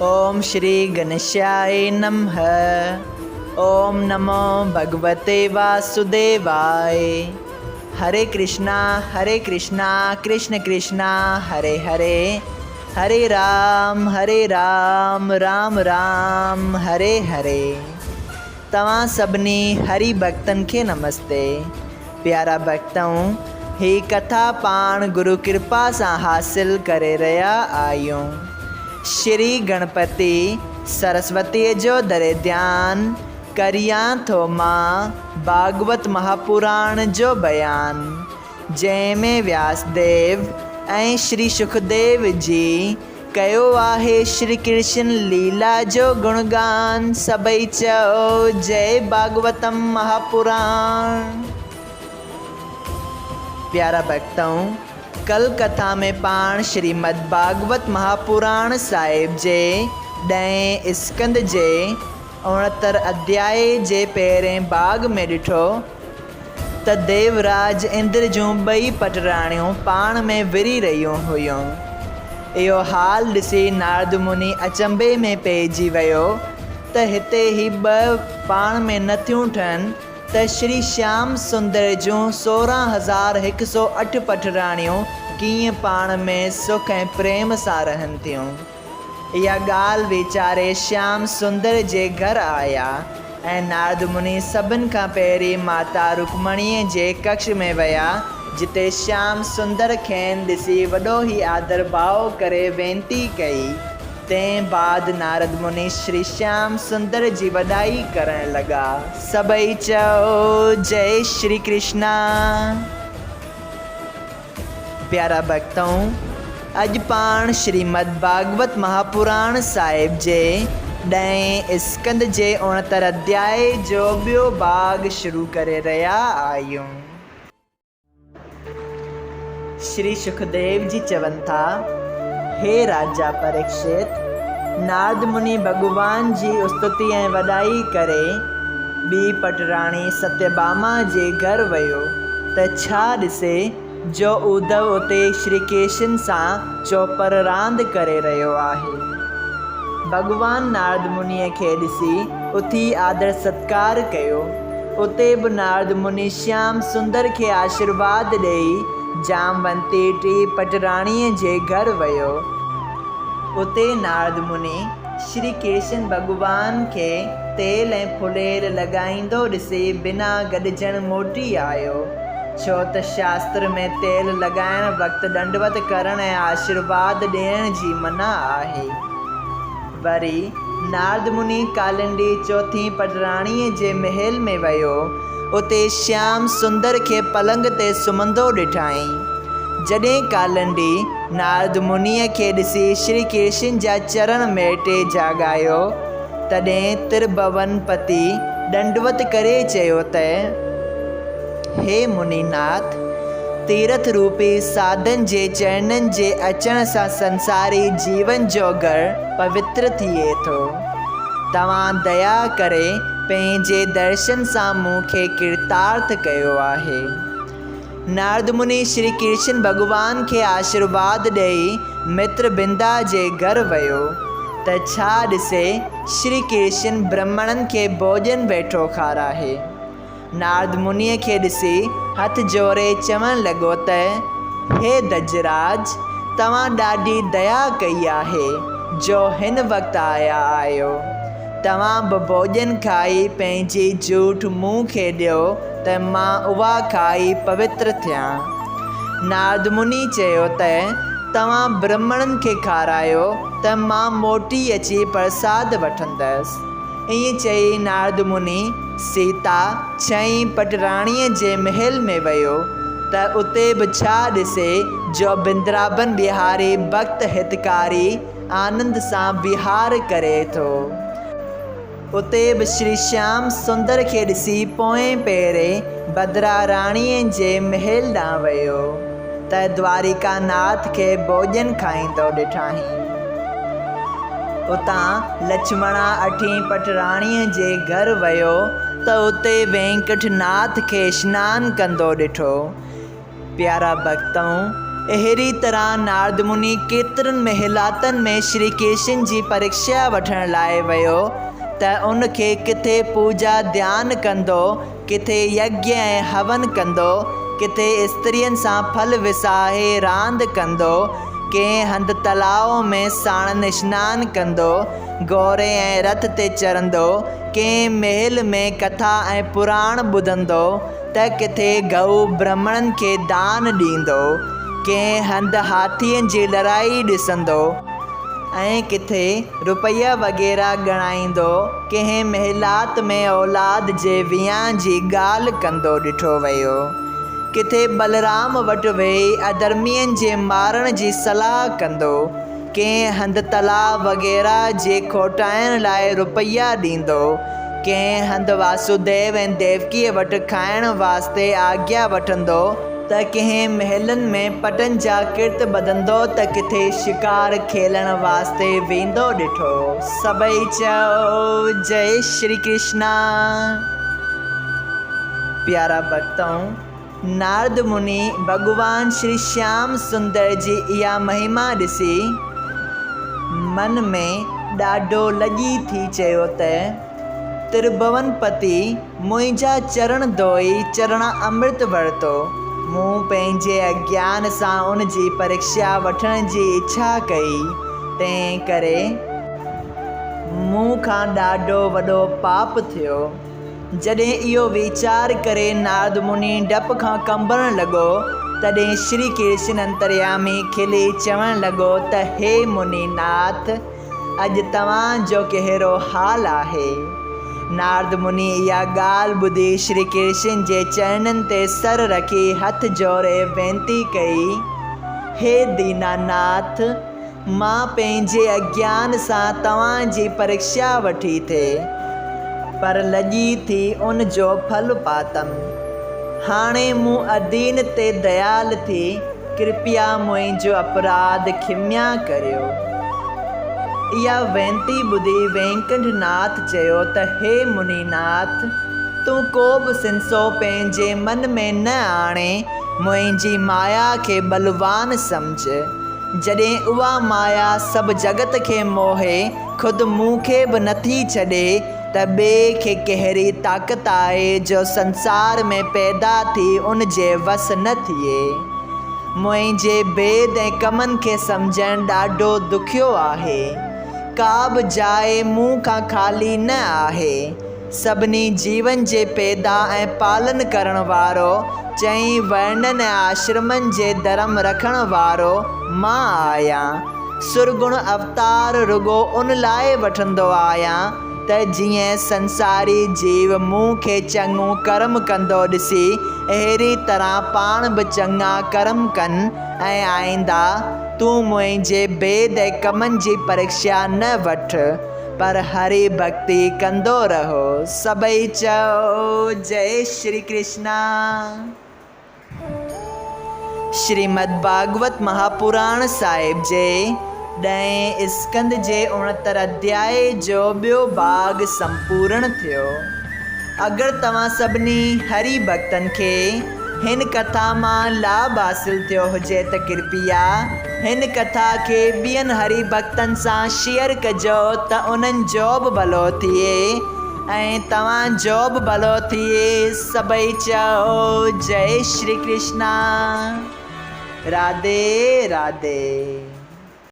اوم شري گنشائي نمه اوم نمو ڀڳوتي واسوديوائي هري ڪرشنا هري ڪرشنا ڪرشن ڪرشنا هري هري هري رام هري رام رام رام هري هري توهان سڀني هري ڀڳتن کي نمستي پيارا ڀڳتؤ هي ڪٿا پاڻ گرو ڪرپا سان حاصل ڪري رهيا آهيون. شري گڻپتي سرسوتيء جو دري ڌيان ڪريان ٿو مان ڀاڳوت مهاپراڻ جو بيان، جنهن ۾ وياس ديو ۽ شري شڪديو جي ڪيو آهي شري ڪرشن ليلا جو گڻگان، سڀئي چئو جئي ڀاڳوتم مهاپراڻ. پيارا ڀڳتؤ! ڪل ڪٿا ۾ پاڻ شريمد ڀاڳوت مهاپراڻ صاحب جي ڏهين اسڪنڌ جي اڻهتر اڌيائي جي پهرين ڀاڳ ۾ ڏٺو ته ديوراج اندر جون ٻئي پٽراڻيون پاڻ ۾ وڙهي رهيون هيون. اهو حال ڏسي نارد مني اچنڀي ۾ پئجي ويو ته هتي هي ٻه پاڻ ۾ نه ٿيون ٺهن ته شري شيام سندر جون 16108 پٽراڻيون ڪيئن پاڻ ۾ سک ۽ پريم سان رهن ٿيون. اها ڳالهه ويچاري شيام سندر جي گهر آيا ۽ نارد مني سڀن کان پهرين ماتا رڪمڻيء جي ڪڪش ۾ ويا، جتي شيام سندر کين ڏسي وڏو ئي آدر ڀاء ڪري وينتي ڪئي. تنهن بعد نارد مني شري شيام سندر جي وڏائي ڪرڻ لڳا. سڀئي چئو جئي شري ڪرشنا. پيارا ڀڳتؤ! اڄ پاڻ شريمد ڀاڳوت مهاپراڻ صاحب جي ڏهين اسڪنڌ جي اڻهتر اڌيائي جو ٻيو ڀاڳ شروع ڪري رهيا آهيون. شري شڪديو جي چون ٿا، هي راجا پريڪشت! نارد مني ڀڳوان جي استتي ۽ وڏائي ڪري ٻي پٽراڻي ستيڀاما جي گهر ويو. ته ڇا ڏسي جو اڌو اتي شري ڪرشن سان چوپر راند ڪري رهيو آهي. ڀڳوان نارد منيء کي ڏسي اٿي آدر ستڪار ڪيو. اتي به نارد مني شيام سندر کي آشرواد ڏيئي جامونتي ٽي پٽراڻيء جي گهر ويو. اتي نارد مني شري ڪرشن ڀڳوان کي تيل ۽ ڦليل لڳائيندو ڏسي بنا گڏجڻ موٽي آيو، ڇو ته شاستر ۾ تيل لڳائڻ وقت ڏنڊوت ڪرڻ ۽ آشرواد ڏيڻ جي منع آهي. وري نارد مني ڪالنڊي چوٿين پٽراڻيء جي محل ۾ ويو، اتي شيام سندر کي پلنگ تي سمهندو ڏٺائين. جڏهن ڪالنڊي نارد منيء کي ڏسي شري ڪرشن جا چرڻ ميٽي جاڳايو، تڏهن ترڀون پتي ڏنڊوت ڪري چيو ته، هي مني ناٿ! تيرٿ روپي ساڌن جي چرڻن جي اچڻ سان سنساري جيون جو گهر پوتر ٿئي ٿو. توهان ديا ڪري پنهنجي درشن سان مون کي ڪرتارٿ ڪيو آهي. نارد مني شري ڪرشن ڀڳوان کي آشرواد ڏيئي متر بندا جي گهر ويو ته ڇا ڏسي شري ڪرشن برهمڻن کي ڀوڄن ويٺو کاراهي. نارد منيء کي ڏسي هٿ جوڙي چوڻ لڳو ته هي دجراج! توهان ڏاڍي ديا ڪئي آهي جو هن وقت آيا آهيو. توهان به ڀوڄن کائي پنهنجي جوٺ مون کي ڏيو ته مان اها کائي پوتر ٿيان. نارد مني چيو ته توهان برهمڻن کي کارايو ته مان موٽي اچي پرساد وٺندس. ائين چئي نارد مني سيتا ڇهين پٽراڻيء جي محل ۾ ويو ته اتي به ڇا ڏسي جو بندرابن بهاري ڀڳت هتڪاري آنند سان وهار ڪري ٿو. اتي به شري شيام سندر کي ڏسي پوئين پيري ڀدرا راڻيء جي محل ڏانهن ويو ته دواريڪا ناٿ کي ڀوڄن کائيندو ڏٺائين. اتان لڇمڻا اٺين پٽراڻيء جي گهر ويو ته اتي وينڪٽ ناٿ کي اشنان ڪندو ڏٺو. پيارا ڀڳتؤ! اهڙي طرح نارد مني ڪيترن محلاتن ۾ شري ڪرشن جي پريکشا وٺڻ لاء ويو ته ان کي ڪٿي پوڄا ڌيان ڪندو، ڪٿي يگيه ۽ هون ڪندو، ڪٿي استرين سان ڦل وساهي راند ڪندو، ڪنهن هنڌ تلاء ۾ ساڻن اشنان ڪندو، گهوڙي ۽ رٿ تي چڙهندو، ڪنهن محل ۾ ڪٿا ۽ پراڻ ٻڌندو ته ڪٿي گئو برهمڻن کي دان ڏيندو، ڪنهن هنڌ هاٿين جي لڙائي ڏسندو، ۽ ڪٿي روپيه وغيره ڳڻائيندو، ڪنهن محلات ۾ اولاد جي ويان جي ڳالهه ڪندو ڏٺو ويو. ڪٿي بلرام وٽ ويهي اڌرمين جي مارڻ جي صلاح ڪندو، ڪنهن هنڌ تلاء وغيره جي کوٽائڻ لاء روپيا ڏيندو، ڪنهن هنڌ واسوديو ۽ ديوڪيء وٽ کائڻ واسطي آگيا وٺندو، ته ڪنهن محلن ۾ پٽن جا ڪرت ٻڌندو ته ڪٿي شڪار کيلڻ واسطي ويندو ڏٺو. سڀئي چئو جئي شري ڪرشنا. پيارا ڀڳتؤ! نارد مني ڀڳوان شري شيام سندر جي اها مهما ڏسي من ۾ ڏاڍو لڄي ٿي چيو ته، ترڀون پتي منهنجا چرڻ ڌوئي چرڻا امرت ورتو. مون پنهنجي اگيان سان ان جي پريکشا وٺڻ جي اڇا ڪئي، تنهن ڪري مون کان ڏاڍو وڏو پاپ ٿيو. جڏهن اهو ويچار ڪري نارد مني ڊپ کان ڪنبڻ لڳو، تڏهن شري ڪرشن انتريامي کلي چوڻ لڳو ته هي مني ناٿ! اڄ توهان جو ڪهڙو حال آهي؟ نارد مني اها ڳالهه ٻڌي شري ڪرشن جي چرڻن تي سر رکي هٿ جوڙي وينتي ڪئي، هي ديناناٿ! مان پنهنجي اگيان سان توهان جي پريکشا وٺي ٿي، پر لڄي ٿي ان جو ڦل پاتم. هاڻي مون ادين تي ديال ٿي ڪرپيا منهنجو اپراڌ کميا ڪريو. اها وينتي ٻڌي وينڪنٺ ناٿ چيو ته هي مني ناٿ! تون ڪو به سنسو پنهنجي من ۾ نه آڻي منهنجي مايا کي ٻلوان سمجهه. جڏهن اها مايا سڀ جڳت کي موهي خود مون کي به نٿي ڇڏي ته ٻئي کي ڪهڙي طاقت آهي جو سنسار ۾ پيدا ٿي ان جي وس نه ٿئي. منهنجي ڀيد ۽ ڪمن کي سمجهڻ ڏاڍو دکيو آهي. ڪا به جاء مون کان خالي نه آهي. سڀني جيون جي پيدا ۽ پالن ڪرڻ وارو، چئين ورڻن ۽ آشرمن جي ڌرم رکڻ وارو مان آهيان. سرگڻ اوتار رڳو ان لاء وٺندو آهيان ته جيئن سنساري جيو مون کي چڱو ڪرم ڪندو ڏسي اهڙي طرح پاڻ به چڱا ڪرم ڪن ۽ آئنده تون منهنجي ڀيد ۽ ڪمن جي پريکشا نه وٺ پر هري ڀڳتي ڪندو رهو. سڀئي چئو جئي شري ڪرشنا. شريمد ڀاڳوت مهاپراڻ صاحب جي ڏهين اسڪنڌ جي اڻهتر اڌيائي جو ٻيو ڀاڳ سمپورڻ ٿيو. اگر توهان سڀني هري ڀڳتن کي هن ڪٿا مان لاڀ حاصل ٿيو هجي ته ڪرپيا هن ڪٿا کي ٻين هري ڀڳتن سان شيئر ڪجو ته انهن جو به ڀلو ٿئي. ۽ توهان جو به ڀلو ٿئي سڀئي چئو جئي شري ڪرشنا راڌي راڌي.